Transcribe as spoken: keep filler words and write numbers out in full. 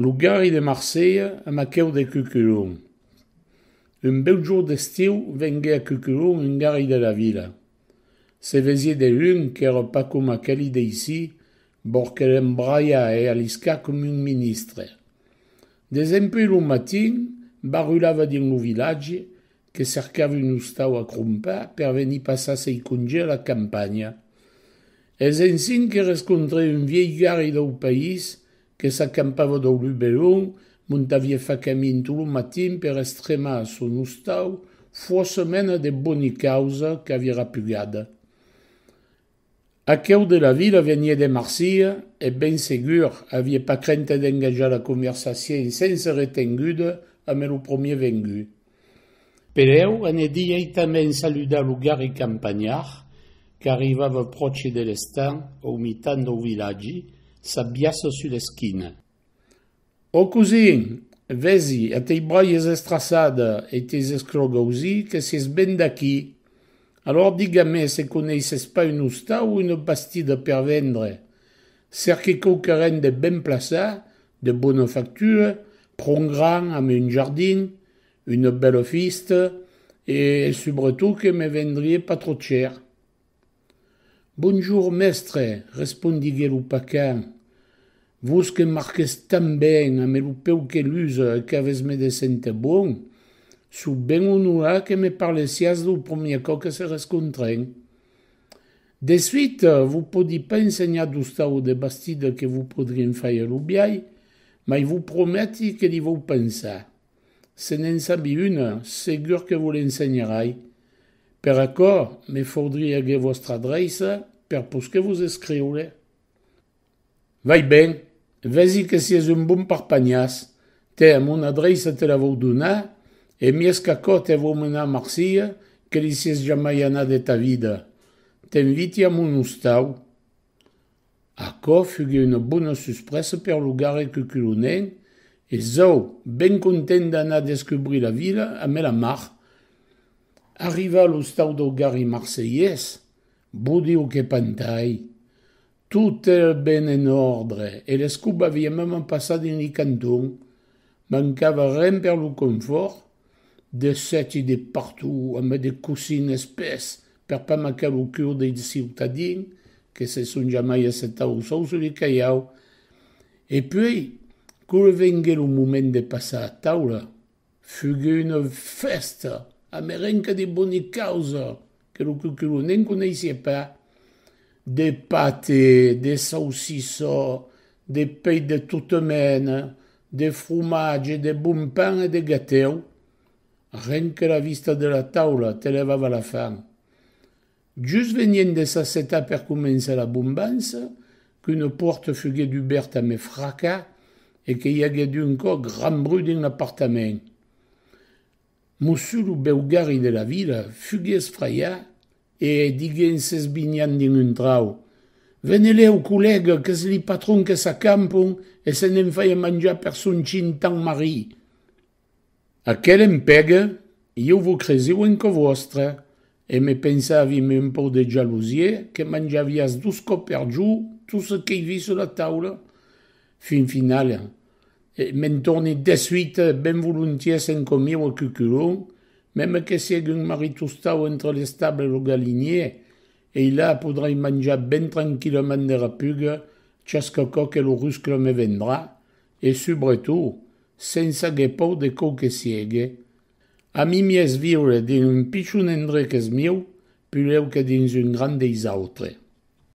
Lo garri de Marselha amb aqueu de Cuculon. Un bèu jorn d'estiu venguèt a Cuculon un garri de la vila. Se vesiá de lunh qu'èra pas coma aqueli d'aicí, bòrd que l'embraiae e aliscat coma un ministre. Desempuèi lo matin, barrulava dins lo vilatge, que cercava un ostau a crompar per venir passar sei congés a la campanha. Es ensin que rescontrèi un vielh garri dau país que s'acampava dau Luberon, mont aviá fach camin tot lo matin per estremar a son ostau fòrça mena de boni causa qu'aviá rapugada. Aqueu de la vila veniá de Marselha e, ben segur, aviá pas crenta d'engajar la conversacien sensa retenguda amb lo premier vengut. Pereu anèt dirèctament saludar lo garri campanhard qu'arribava pròche de l'estang au mitan dau vilatge, sa biaça sus l'esquina. Ò cosin, vesi, a tei braias estraçadas e teis esclòcs ausits que siás ben d'aquí. Alòr diga-me se coneisses pas un ostau o una bastida per vendre. Cerqui quauquaren de ben plaçat, de bona factura, pron grand, amb un jardin, una bèla vista, e, e subretot que me vendriá pas tròp chèr. Bonjorn, mèstre, respondiguèt lo pacan. Vos que marquètz tan ben amb lo peu que lusa e qu'avètz me de sente bon, soi ben onorat que me parlessiatz lo premier còp que se rescontrem. De suita, vos pòdi pas ensenhar d'ostau o de bastida que vos podrián faire lo biais, mai vos prometi que li vau pensar. Se ne'n sabi una, segur que vos l'ensenharai. Per aquò, me faudriá aguer vòstra adreiça per posquer vos escriure. Vai ben, vesi que siás un bon parpanhàs. Tè, mon adreiça te la vau donar, e mies qu'aquò te vau menar a Marselha, que li siás jamai anat de ta vida. T'inviti a mon ostau. Aquò fuguèt una bona suspresa per lo garri cuculonenc, e zòu, ben content d'anar descubrir la vila amb la mar. Arribat a l'ostau dau garri marselhés, bodiu que pantai! Tot èra ben en òrdre e l'escoba aviá mèma passat dins li cantons. Mancava ren per lo confòrt, de sèti de partout, amb de cossins espés per pas macar lo cur dei ciutadins, que se son jamai assetats au sòu sus li caiaus. E puèi, quand le venguèt lo moment de passar a taula, fuguèt una fèsta, amb renca de boni causa que lo cuculonenc coneissiá pas. De pate, de saucissò, de pei de tota mena, de fromatge, de bon pan e de gatèu. Ren que la vista de la taula te levava la fam. Just venien de s'assetar per començar la bombança, qu'una pòrta fuguèt dubèrta amb fracàs e que i aguèt d'un còp grand bruch dins l'apartament. Mossur lo bèu garri de la vila fuguèt esfraiat e diguèt en s'esvinhant dins un trauc: Venetz lèu, collèga, qu'es li patrons que s'acampon e se ne'n fai a manjar per son chin tan marrit. Aquel empèga, ieu vos cresiu en cò vòstre, e me pensavi amb un pauc de jalosiá que manjaviatz dos còps per jorn tot çò qu'ei vist sus la taula. Fin finala, e me'n torni de suita ben volontiers en cò mieu a Cuculon, mème que siegue un marrit ostau entre l'estable e lo galinièr, e i la podrai manjar ben tranquillament de rapuga, chasca còp que lo ruscle me vendrà, e subretot, sensa aguer paur de quau que siegue. Ami mies viure dins un pichon endrech qu'es mieu, pulèu que dins un grand deis autres.